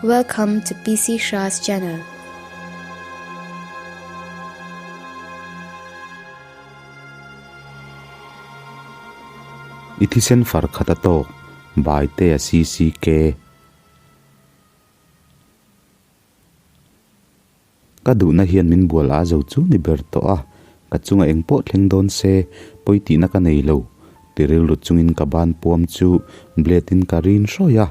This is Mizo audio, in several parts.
Welcome to PC Shah's channel. I thisen far khat a tawk, Baite a CCK. Ka duhna hian min bual a zo chu ni ber tawh a, ka chunga eng pawh thleng dawn se pawi tihna ka nei lo. Ti rilru chungin ka ban puam chu blade in ka rin hrawih a,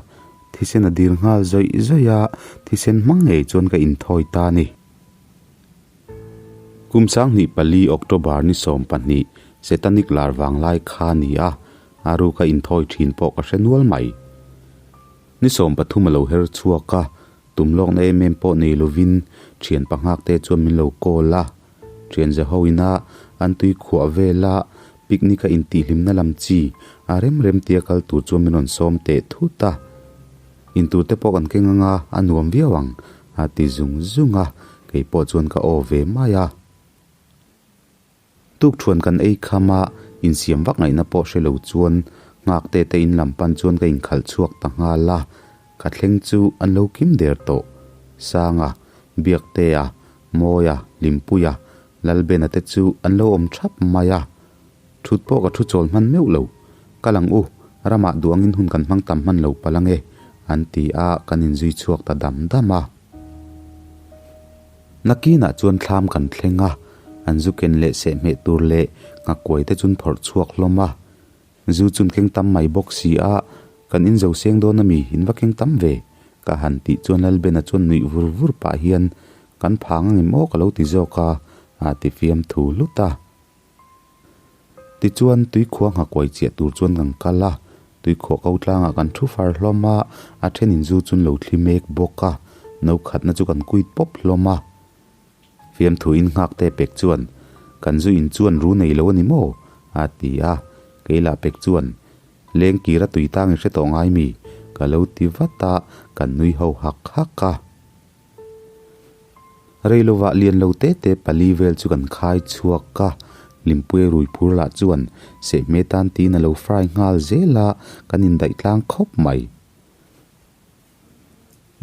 thisen a dil nghal zawih zawih a, thisen hmang ngei chuan ka inthawi ta a ni. Kum 2004 October ni 12 Satanic lar vang lai kha ni a, a ruka inthawi thin pawh ka hre nual mai. Ni 13 a lo her chhuak a, Tum lawkna em em pawh nei lovin thian panghak te chuan min lo call a, thian za ho ina an tui khuah vela picnic a intihhlimna lam chi a rem rem tia kal tur chuan min rawn sawm teh thut a. Intur te pawh kan keng anga a nuam viau ang a ti zung zung a, kei pawh chuan ka aw ve mai a. Tukthuan kan ei kham a, insiam vak ngaihna pawh hre lo chuan nghak te te in lam pan chuan ka inkhalh chhuak ta nghal a, ka thleng chu an lo kim der tawh. Sanga, Biaktea, Mawia, Limpuia, Lalbena te chu an lo awm thap mai a. Thut pawh ka thu chawl hman meuh lo. Kal ang u, ramah duh angin hun kan hmang tam hman lo palh ange, an ti a, kan inzui chhuak ta dam dam a. Nakinah chuan thlam kan thleng a, an zu ken leh seh hmeh tur leh nghakuai te chun phawrh chhuak hlawm a. Zu chun keng tam mai bawk si a, kan in zo seng dawn ami, in va keng tam ve? Ka han tih chuan Lalbena chuan nuih vur vur pah hian kan phang angem aw ka lo ti zawk a, a ti fiam thu hlut a. Tichuan tuikhuah nghakuai chiah tur chuan kan kal a, tuikhuah ko tlangah kan thu far hlawm a, a thenin zu chun lo thli mek bawk a, no khatna chu kan kuit pawp hlawm a. Fiamthu in nghak te pek chuan, Kan zu in chuan ru nei lo a ni maw? a ti a, kei lah pek chuan, Leng kir a tui tang i hre tawh ngai mi? ka lo ti vat a, kan nui ho hak hak a. Reilovah lian lo te te pali vel chu kan khai chhuak a, Limpuia rui phur lah chuan sehhmeh tan tiin a lo fry nghal zel a, kan indaih tlang khawp mai.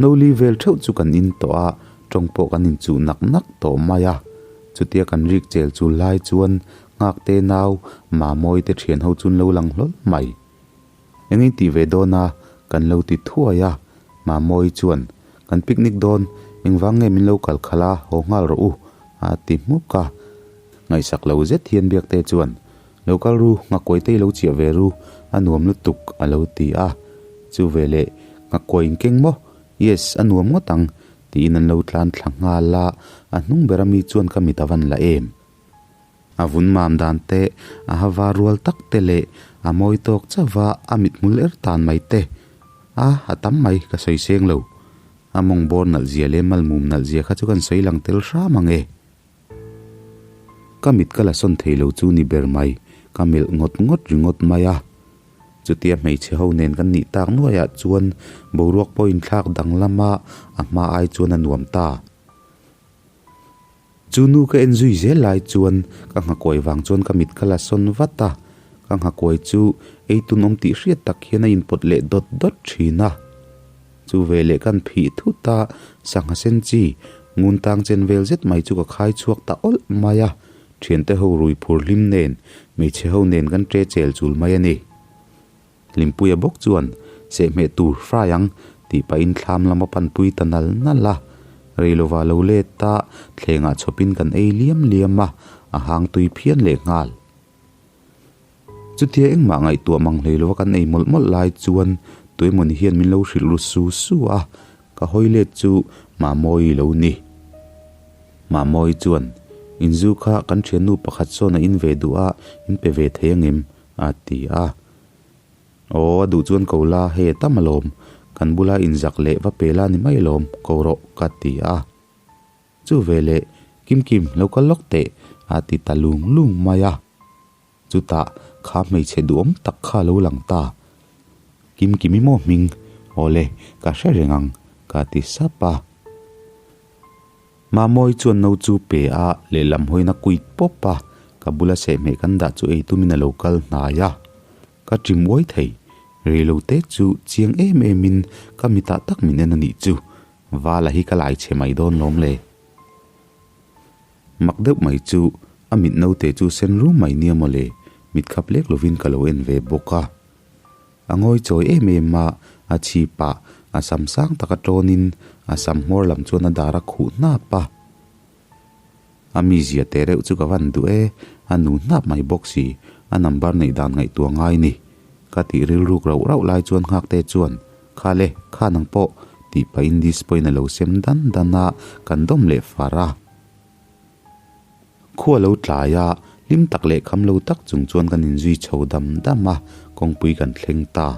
No li vel theuh chu kan in tawh a, tawng pawh kan inchuh nak nak tawh mai a. Chutia kan rik chel chul lai chuan nghak te nau Mamawi te thian ho chu an lo lang hlawl mai. Eng in tih ve dawn a? Kan lo ti thuai a. Mamawi chuan, Kan picnic dawn, engvang nge min lo kal khalh a, haw nghal rawh u, a ti hmuk a. Ngaihsak lo zet hian Biakte chuan, Lo kal ru, nghakuaite i lo chiah ve ru, a nuam lutuk, a lo ti a. Chu veleh, Nghakuai in keng maw? Yes, a nuam ngawt ang, tiin an lo tlan thla nghal a, a hnung ber ami chuan ka mit a van la em. A vun mam dan te, a ha var rual tak te leh a mawi tawk chauh va a mithmul er tan mai te. A, a tam mai, ka sawi seng lo. A mawng bawr nalh zia leh malmum nalh zia kha chu kan sawi lang tel hram ang e. Ka mit ka la sawn thei lo chu ni ber mai, ka melh ngawt ngawt ringawt mai a. Chutia hmeichhe ho nen kan nih tak nuaiah chuan boruak pawh inthlak danglam a, a hma ai chuan a nuam ta. Chu nu ka en zui zel lai chuan ka nghakuai vang chuan ka mit ka la sawn vat a, ka nghakuai chu ei tun awm tih hriat tak hian a inpawt leh dawt dawt thin a. Chu veleh kan phih thut a, sangha sen chi ngun tang chen vel zet mai chu ka khai chhuak ta awlh mai a, thiante ho rui phur hlim nen hmeichhe ho nen kan ṭe chel chul mai a ni. Hlimpuia bawk chuan sehhmeh tur fry ang tih pahin thlam lam a panpui ta nal nal a. Reilova lo let a, thlengah chhawpin kan ei liam liam a, a hang tui phian leh nghal. Chutia engmah ngaihtuah mang hlei lova kan ei mawlh mawlh lai chuan tuemawni hian min lo hrilh ru su su a, ka hawi let chu Mamawii lo ni. Mamawii chuan, Inzu kha kan thiannu pakhat sawn a in ve duh a, in pe ve thei angem? A ti a. Aw, a duh chuan ko la, hei a tam alawm. Kan bula inzak leh va pe la ni mai alawm, ko rawh, ka ti a. Chu veleh, Kim Kim, lo kal lawk teh, a ti ta lung lung mai a. Chutah, kha hmeichhe duhawm tak kha a lo lang ta. Kim Kimi maw hming? Awle, ka hre reng ang, ka ti sap a. Mamawi chuan no chu pe a, lehlam hawina kuit pawp a, ka bula sehhmeh kan dah chu ei tumin a lo kal hnai a. Ka ṭim uai thei, reilo te chu chiang em em in ka mitah tak min en a nih chu. Vala hi ka lai chhe mai dawn lawm le. Mak deuh mai chu a mit naute chu sen rum mai nia maw le, mit khap lek lovin ka lo en ve bawk a. A ngawi chawi em em a, a chhip ah a sam sang taka tawnin a sam hmawr lam chuan a dar a khuh hnap a. A mizia teh reuh chu ka van duh e, a nu hnap mai bawk si, a number neih dan ngaihtuah ngai ni. Ka tih rilruk rauh rauh lai chuan Nghakte chuan, Kha le, kha nang pawh, tih pahin dispoin a lo sem dan dan a, kan dawm leh far a. Khua lo tlai a, hlim tak leh kham lo tak chung chuan kan inzui chho dam dam a, kawngpui kan thleng ta.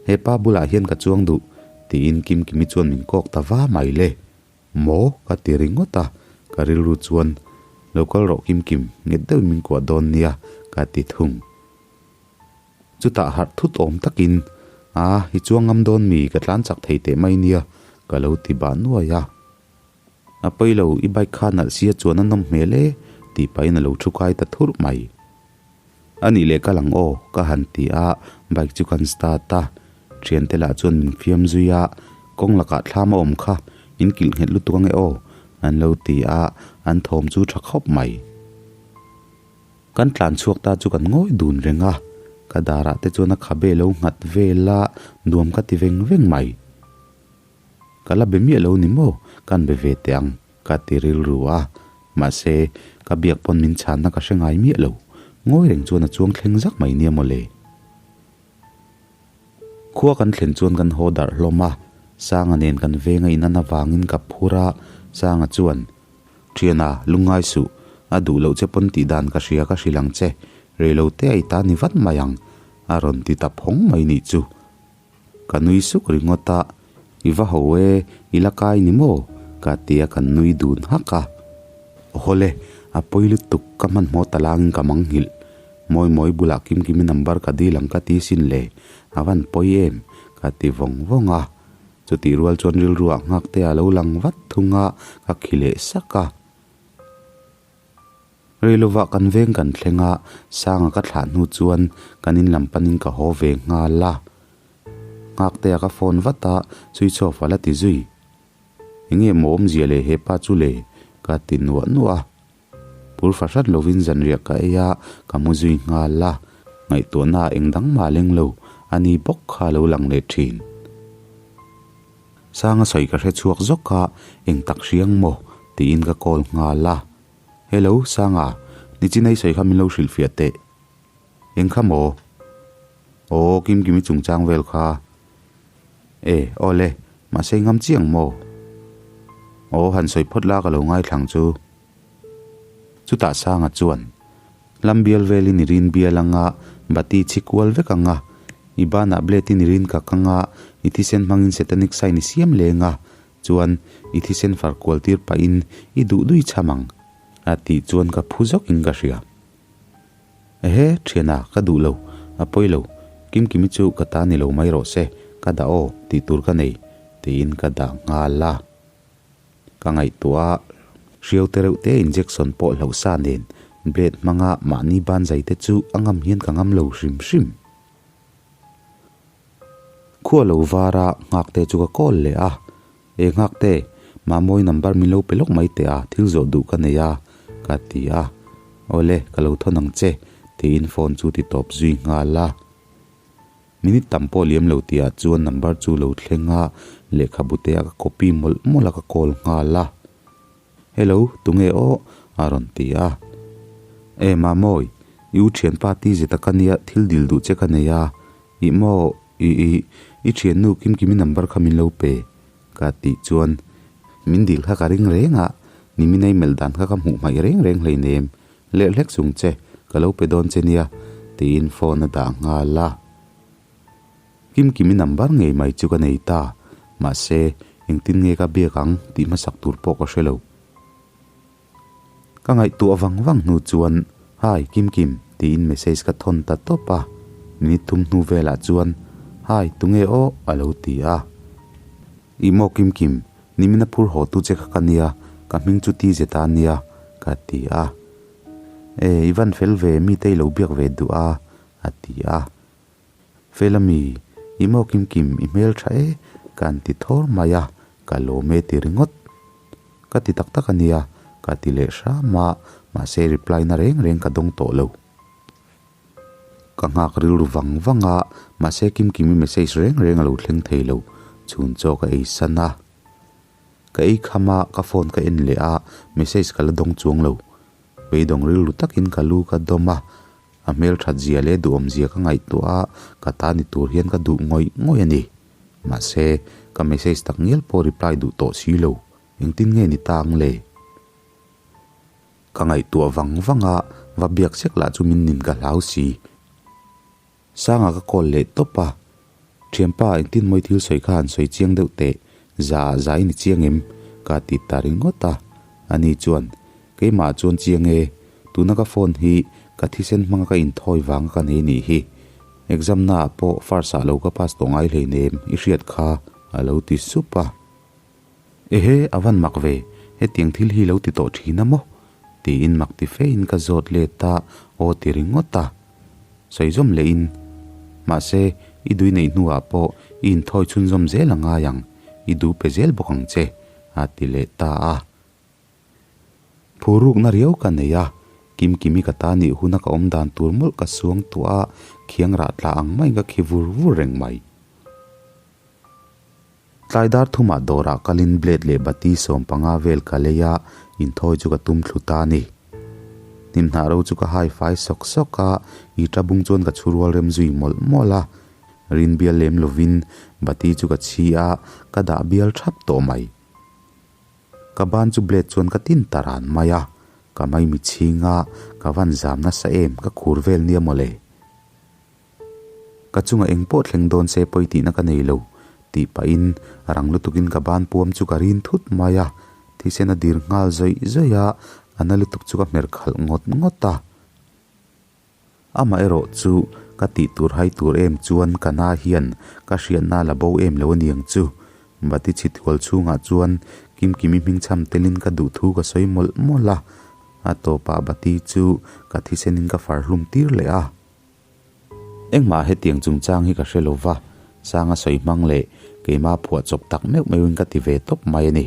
He pa bulah hian ka chuang duh, tiin Kimkimi chuan min kawk ta va mai le. Maw? ka ti ringawt a, ka rilru chuan, Lo kal rawh Kimkim, nghet deuhin min kuah dawn nia, ka ti thung. Chutah harh thut awm takin, A, i chuang ngam dawn mi, ka tlan chak thei teh mai nia, ka lo ti bah nuai a. A pawi lo, i bike kha nalh sia chuan a nawm hmel e, tih pahin a lo thu kai ta thurh mai. A nih leh kal ang aw, ka han ti a, bike chu kan start a. Thiante lah chuan min fiam zui a, kawng lakah thlam a awm kha, in kilh nghet lutuk ange aw, an lo ti a, an thawm chu tha khawp mai. Kan tlan chhuak ta chu kan ngawi dun reng a, ka darah te chuan a khabe lo nghat vel a, nuam ka ti veng veng mai. Ka la be miah lo ni maw? Kan be ve teh ang, ka ti rilru a. Mahse, ka biak pawn min chhanna ka hre ngai miah lo. Ngawi reng chuan a chuang thleng zak mai nia maw le. Khua kan thlen chuan kan haw darh hlawm a, Sanga nen kan veng a inan avangin ka phur a, Sanga chuan, Thiana, lungngai suh, a duh loh che pawn tih dan ka hria ka hrilh ang che, reilote a i ta ni vat mai ang, a rawn ti ta phawng mai nih chu. Ka nui suk ringawt a, I va ho e, i la kai ni maw? ka ti a, kan nui dun hak a. Awhawle, a pawi lutuk, ka hmanhmawh ta langin ka mang nghilh. Mawi mawi bulah Kimkimi number ka dil ang ka ti sin le, a van pawi em? ka ti vawng vawng a. Chutih rual chuan rilruah nghakte a lo lang vat thung a, ka khi leh sak a. Reilovah kan veng kan thleng a, Sanga ka thlah hnu chuan kan in lam panin ka haw ve nghal a. Nghaktea ka phone vat a, switch off a la ti zui. Enge maw awmzia le hepa chu le? ka ti nuah nuah a. Phur fahran lovin zanriah ka ei a, ka mu zui nghal a. Ngaihtuahna ah eng dang mah leng lo, a ni bawk kha a lo lang leh thin. Sanga sawi ka hre chhuak zawk a, eng tak hriang maw? tiin ka call nghal a. Hello, Sanga, nichinai sawi kha min lo hrilhfiah teh. Eng kha maw? Aw, Kimkimi chungchang vel kha. E, aw le, mahse i ngam chiang maw? Aw, han sawi phawt la ka lo ngaithlang chu. Chutah Sanga chuan, Lam bial velin i rin bial anga, bati chhi kual vek anga, i banah blade in i rin kak anga, i thisen hmangin satanic sign i siam leng a, chuan i thisen far kual tir pahin i duh dui cham ang, a tih chuan ka phu zawkin ka hria. Ehe, thiana, ka duh lo, a pawi lo, Kimkimi chu ka ta ni lo mai rawh se, ka dah aw, tih tur ka nei, tiin ka dah nghal a. Ka ngaihtuah a, hriau te reuh te injection pawh hloh sa nen blade hmanga mahni ban zai te chu a ngam hian ka ngam lo hrim hrim. Khua lo var a, Nghakte chu ka call leh a, E Nghakte, Mamawi number min lo pe lawk mai teh a, thil zawh duh ka nei a, ka ti a. Awle, ka lo thawn ang che, tiin phone chu ti tawp zui nghal a. Minute tam pawh liam lo tih ah chuan number chu lo thleng a, lehkhabu te a ka copy mawlh mawlh a ka call nghal a. Hello, tunge aw? a rawn ti a. E Mamawi, i u thianpa ti zeta ka nia thil dil duh che ka nei a, ih maw i i i thiannu Kimkimi number kha min lo pe ka tih chuan min dil kha ka ring reng a, nimin a i melh dan kha ka hmuh hmaih reng reng hleinem Leh hlek chung che, ka lo pe dawn che nia, tiin phone a dah nghal a. Kimkimi number ngei mai chu ka nei ta, mahse, engtin nge ka biak ang tih hmasak tur pawh ka hre lo. Ka ngaihtuah vang vang hnu chuan, Hi, Kimkim, tiin message ka thawn ta tawp a. Minute thum hnu velah chuan, Hi, tunge aw? a lo ti a. Ih maw Kimkim, nimin a phur haw tu che kha ka nia, ka hming chu ti zet a nia, ka ti a. E, i van fel ve, mite i lo biak ve duh a, a ti a. Fel a mi, ih maw Kimkim, i hmel tha e, ka han ti thawr mai a. Ka lawm e ti ringawt. Ka ti tak tak a nia, ka ti leh hram a, mahse reply na reng reng ka dawng tawh lo. Ka nghak rilru vang vang a, mahse Kimkimi message reng reng a lo thleng thei lo, chhun chaw ka ei san a. Ka ei kham a, ka phone ka en leh a, message ka la dawng chuang lo. Beidawng rilru takin ka lu ka dawm a, a hmel that zia leh duhawm zia ka ngaihtuah a, ka ta ni tur hian ka duh ngawih ngawih a ni. Mahse, ka message tak ngial pawh reply duh tawh si lo, engtin nge ni ta ang le? Ka ngaihtuah vang vang a, va biak sek lah chu min nin ka hlau si. Sanga ka call leh tawp a, Thianpa engtin mawi thil sawi kha han sawi chiang deuh teh, za za i ni chiang em? ka ti ta ringawt a. Ani chuan, Keimah chuan chiang e, tuna ka phone hi ka thisen hmanga ka inthawi vanga ka nei nih hi. Exam naah pawh first ah lo ka pass tawh ngai hleinem, i hriat kha, a lo ti sup a. Ehe, a van mak ve, hetiang thil hi lo ti tawh thin a maw? tiin mak ti fein ka zawt let a, aw ti ringawt a. Sawi zawm lehin, Mahse, i dui neih hnuah pawh i inthawi chhunzawm zel a ngai ang, i duh pe zel bawk ang che, a ti leh ta a. Phurukna riau ka nei a, Kimkimi ka ta nih huna ka awm dan tur mawlh ka suang tuah a, khiang rah tla ang maiin ka khi vur vur reng mai. Tlai dar thumah dawrah kalin blade leh bati 15 vel ka lei a, inthawi chu ka tum thlu ta a ni. Hnimhnah ro chu ka hai fai sawk sawk a, ita bung chuan ka chhu rual rem zui mawlh mawlh a. Rin bial lem lovin bati chu ka chhi a, ka dah bial thap tawh mai. Ka ban chu blade chuan ka tin ta ran mai a, ka maimi chhing a, ka van zam nasa em, ka khur vel nia mawle. Ka chungah eng pawh thleng dawn se pawi tihna ka nei lo, tih pahin rang lutukin ka ban puam chu ka rin thut mai a, thisen a dir nghal zawih zawih a, a na lutuk chu ka hmer khalh ngawt ngawt a. Amaherawh chu ka tih tur hai tur em chuan ka na hian ka hriatna la bo em lo aniang chu. Bati chhithual chhungah chuan Kimkimi hmingchham telin ka duh thu ka sawi mawlh mawlh a, a tawpah Bati chu ka thisenin ka far hlum tir leh a. Engmah hetiang chungchang hi ka hre lo va, Sanga sawi hmang leh keimah phuah chawp tak meuh meuhin ka ti ve tawp mai a ni.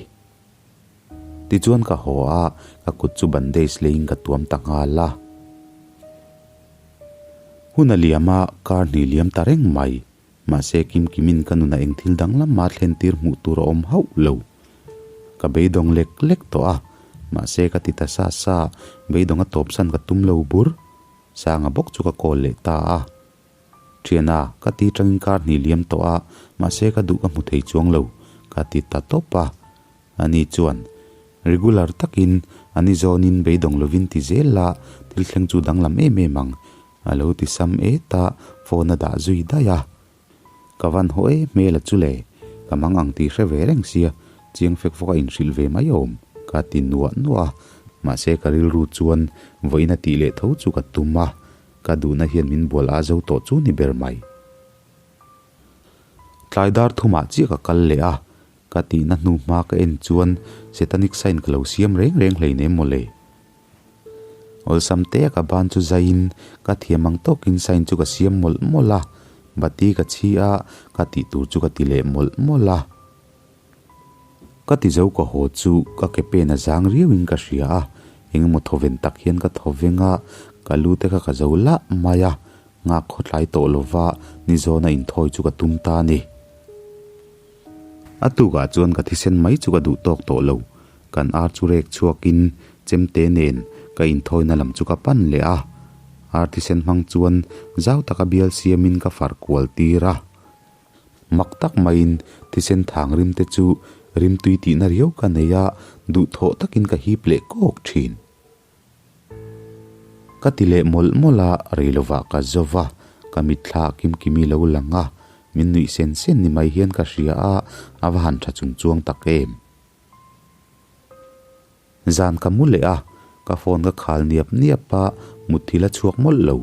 Tichuan ka haw a, ka kut chu bandage leiin ka tuam ta nghal a. Hun a liam a, kar hnih liam ta reng mai. Mahse Kimkimin ka nunah eng thil danglam mah thlen tir hmuh tur a awm hauh lo. Ka beidawng lek lek tawh a, mahse ka ti ta sa sa, beidawng a tawpsan ka tum lo bur. Sanga bawk chu ka call leh ta a. Thiana, ka ti tangin kar hnih liam tawh a, mahse ka duh ka hmu thei chuang lo, ka ti ta tawp a. Ani chuan, Regular takin a ni zawnin beidawng lovin ti zel la, thil thleng chu danglam em em ang, a lo ti sam et a, phone a dah zui daih a. Ka van haw e hmel a chu le, ka mang ang tih hre ve reng sia, chiang fek fawk a inhrilh ve mai awm, ka ti nuah nuah a, mahse ka rilru chuan vawiin a tih leh tho chu ka tum a, ka duhna hian min bual a zo tawh chu ni ber mai. Tlai dar thumah chiah ka kal leh a, ka tihna hnu hma ka en chuan satanic sign ka lo siam reng reng hleinem mawle. Awlsam te a ka ban chu zaiin ka thiam ang tawkin sign chu ka siam mawlh mawlh a, bati ka chhi a, ka tih tur chu ka ti leh mawlh mawlh a. Ka ti zo ka haw chu ka ke pen a zang riauin ka hria a, engemaw thawven tak hian ka thaw veng a, ka lu te kha ka zo lah mai a, nghak khawtlai tawh lova ni zawna inthawi chu ka tum ta a ni. A tukah chuan ka thisen mai chu ka duh tawk tawh lo. Kan ar chu rek chhuakin chemte nen ka inthawina lam chu ka pan leh a. Ar thisen hmang chuan zau taka bial siamin ka far kual tir a. Mak tak maiin thisen thang rimte chu rimtui tihna riau ka nei a, duhthawh takin ka hip leh kawk thin. Ka ti leh mawlh mawlh a, rei lovah ka zo va, ka mitthla a Kimkimi lo lang a, min nuih sen sen ni mai hian ka hria a, a va han tha chung chuang tak em. Zan ka mu leh a, ka phone ka khal niap niap a, mutthilh a chhuak mawlh lo.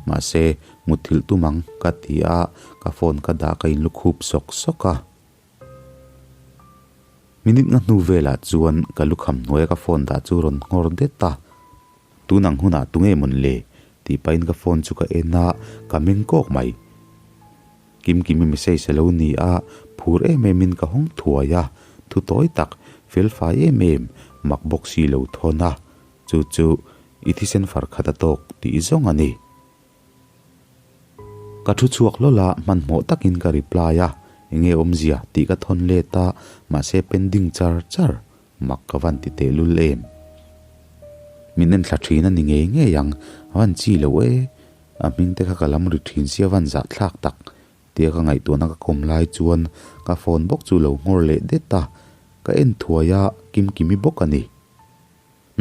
Mahse, mutthilh tum ang ka ti a, ka phone ka dah ka inlukhup sawk sawk a. Minute nga hnu velah chuan ka lukham hnuaia ka phone dah chu rawn nghawr det a, tun ang hunah tunge mawn le? tih pahin ka phone chu ka en a, ka meng kawk mai. Kimkimi message a lo ni a, phur em emin ka hawng thuai a, Thu tawi tak, fel fai em em, mak bawk si lo thawn a, chu chu i thisen far khat a tawk tih zawng a ni. Ka thu chhuak hlawl a, hmanhmawh takin ka reply a, enge awmzia tih ka thawn let a, mahse pending char char mak ka van ti tehlul em. Min en thla thin a ni ngei ngei ang, a van chi lo e, a hming te kha ka lam ri thin sia van zahthlak tak tia ka ngaihtuahna ka kawm lai chuan ka phone bawk chu lo nghawr leh det a, ka en thuai a, Kimkimi bawk a ni.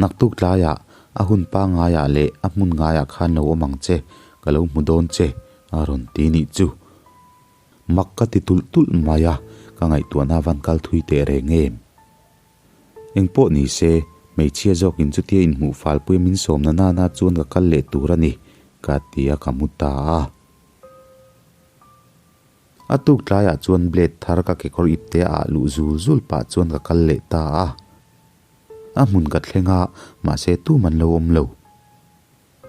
Naktuk tlaiah a hun pangaiah leh a hmun ngaiah khan lo awm ang che, ka lo hmu dawn che, a rawn ti nih chu. Mak ka ti tulh tulh mai a, ka ngaihtuahna a van kal thui teh reng em. Engpawh ni se, hmeichhia zawkin chutia inhmuh falpuia min sawmna nana chuan ka kal leh tur a ni, ka ti a ka mu ta a. A tuk tlaiah chuan blade thar ka kekawr ipte ah luh zul zul pah chuan ka kal leh ta a. A hmun ka thleng a, mahse tum an lo awm lo.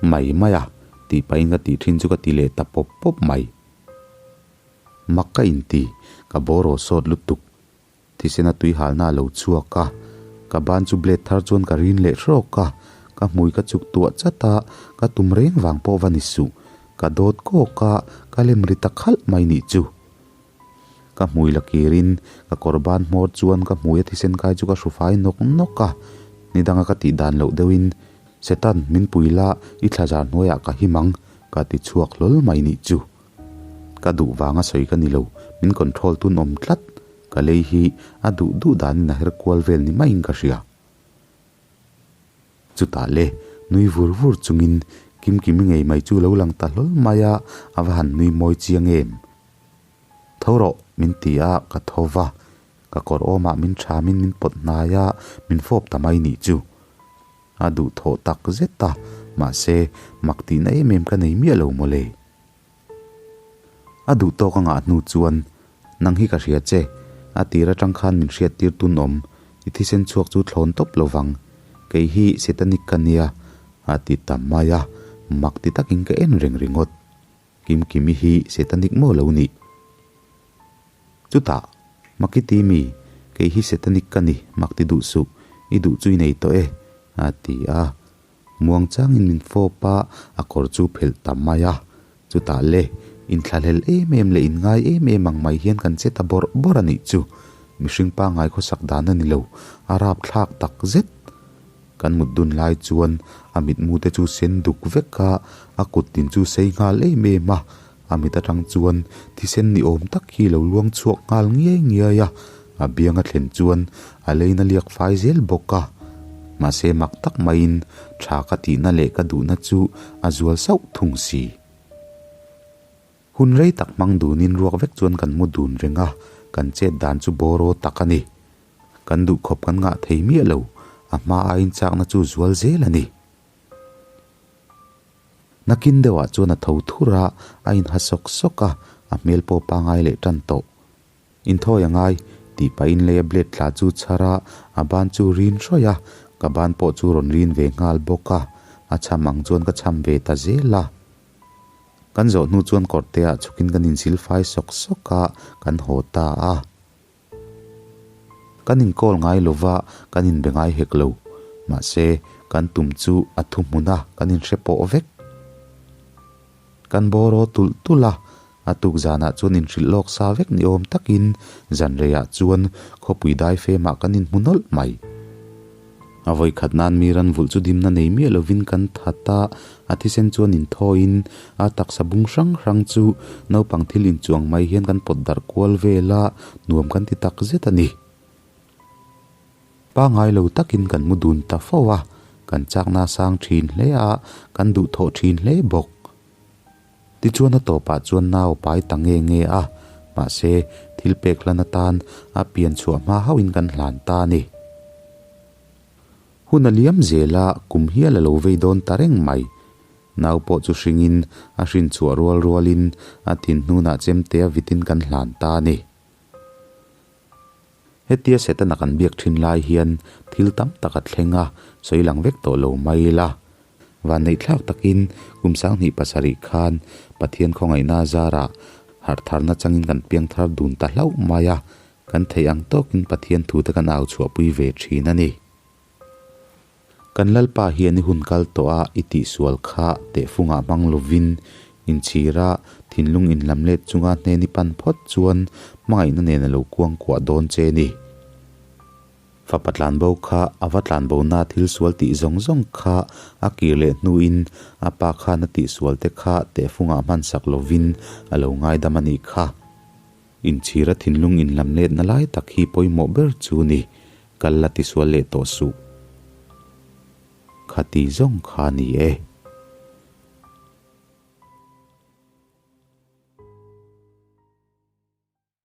Mai mai a, tih pahin ka tih thin chu ka ti leh ta pawp pawp mai. Mak ka inti, ka bawraw sawt lutuk. Thisena tui halna a lo chhuak a, ka ban chu blade thar chuan ka rin leh hrawk a, ka hmui ka chuk tuah chat a, ka tum reng vang pawh va ni suh. Ka dawt kawk a, ka lem ri ta khalh mai nih chu. Ka hmui la kirin ka kawr ban hmawr chuan ka hmui a thisen kai chu ka hru fai nawk nawk a, ni danga ka tih dan loh deuhin, Setan, min pui la, i thlazar hnuaiah ka him ang, ka ti chhuak hlawl mai nih chu. Ka duh vanga sawi ka ni lo, min control tun awm tlat, ka lei hi a duh duh danin a her kual vel ni maiin ka hria. Chutah le, nui vur vur chungin Kimkimi ngei mai chu lo lang ta hlawl mai a, a va han nui mawi chiang em? Tho rawh, min ti a, ka tho va. Ka kawr awmah min thamin min pawt hnai a, min fawp ta mai nih chu. A duhthawh tak zet a, mahse, mak tihna em em ka nei miah lo mawle. A duh tawk a ngah hnu chuan, Nang hi ka hria che, a tir atang khan min hriat tir tun awm, i thisen chhuak chu thlawn tawp lo vang, kei hi Satanic ka nia, a ti ta mai a, mak ti takin ka en reng ringawt. Kimkimi hi Satanic maw lo nih? Chutah, Makiti mi, kei hi Satanic ka ni, mak ti duh suh, i duh chu i nei tawh e, a ti a. Muang changin min fawp a, a kawr chu phelh ta mai a. Chutah le, inthlahlel em em leh inngai em em ang mai hian kan che ta bawrh bawrh a nih chu. Mihring pangngai khawsak dan a ni lo, a rapthlak tak zet. Kan mut dun lai chuan a mitmu te chu sen duk vek a, a kut tin chu sei nghal em em a. A mit atang chuan thisen ni awm tak hi lo luang chhuak nghal ngiai ngiai a, a biang a thlen chuan a leina liak fai zel bawk a. Mahse mak tak maiin tha ka tihna leh ka duhna chu a zual sauh thung si. Hun rei tak hmang dunin ruak vek chuan kan mu dun reng a, kan chet dan chu bawraw tak a ni. Kan duhkhawp kan ngah thei miah lo, a hma aiin chakna chu zual zel a ni. Nakin deuhah chuan a tho thur a, a inha sawk sawk a, a hmel pawh pangai leh tan tawh. Inthawi a ngai, tih pahin lei a blade tla chu chhar a, a ban chu rin hrawih a, ka ban pawh chu rawn rin ve nghal bawk a, a chham ang chuan ka chham ve ta zel a. Kan zawh hnu chuan kawrte ah chhukin kan insilfai sawk sawk a, kan haw ta a. Kan inkawl ngai lova kan inbe ngai hek lo. Mahse, kan tum chu a thuhmun a, kan inhre pawh vek. Kan bawraw tulh tulh a, a tuk zanah chuan inhrilh lawk sa vek ni awm takin zan reiah chuan khawpui dai femah kan inhmu nawlh mai. A vawikhat nan mi ran vulh chu dimna nei miah lovin kan that a, a thisen chuan inthawiin a taksa bung hrang hrang chu naupang thil inchuang mai hian kan pawt darh kual vel a, nuam kan ti tak zet a ni. Pangngai lo takin kan mu dun ta fo a, kan chakna a sang thin hle a, kan duhthawh thin hle bawk. Tichuan a tawpah chuan nau pai ta nge nge a, mahse thil pek hlan atan a pian chhuah hma hauhin kan hlan ta a ni. Hun a liam zel a, kum hial a lo vei dawn ta reng mai. Nau pawh chu hringin a hrin chhuah rual rualin a thin hnunah chemte a vitin kan hlan ta a ni. Hetia Setana kan biak thin lai hian thil tam tak a thleng a, sawi lang vek tawh lo mai ila. Vanneihthlak takin kum 2007 khan Pathian khawngaihna zarah harh tharna changin kan piang thar dun ta hlauh mai a. Kan theih ang tawkin Pathian thute kan au chhuahpui ve thin a ni. Kan Lalpa hian i hun kal tawh a i tihsual kha tehfungah hmang lovin inchhira thinlung inlamlet chunga hnen i pan phawt chuan hmangaihna nen a lo kuangkuah dawn che ni. Fapa tlanbo kha a va tlanbona thil sual tih zawng zawng kha a kir leh hnuin a pa khan a tihsual te kha tehfungah hmansak lovin a lo ngaidam a nih kha. Inchhira thinlung inlamletna lai tak hi pawimawh ber chu ni. Kal la tisual leh tawh suh. Khati zawng kha ni e.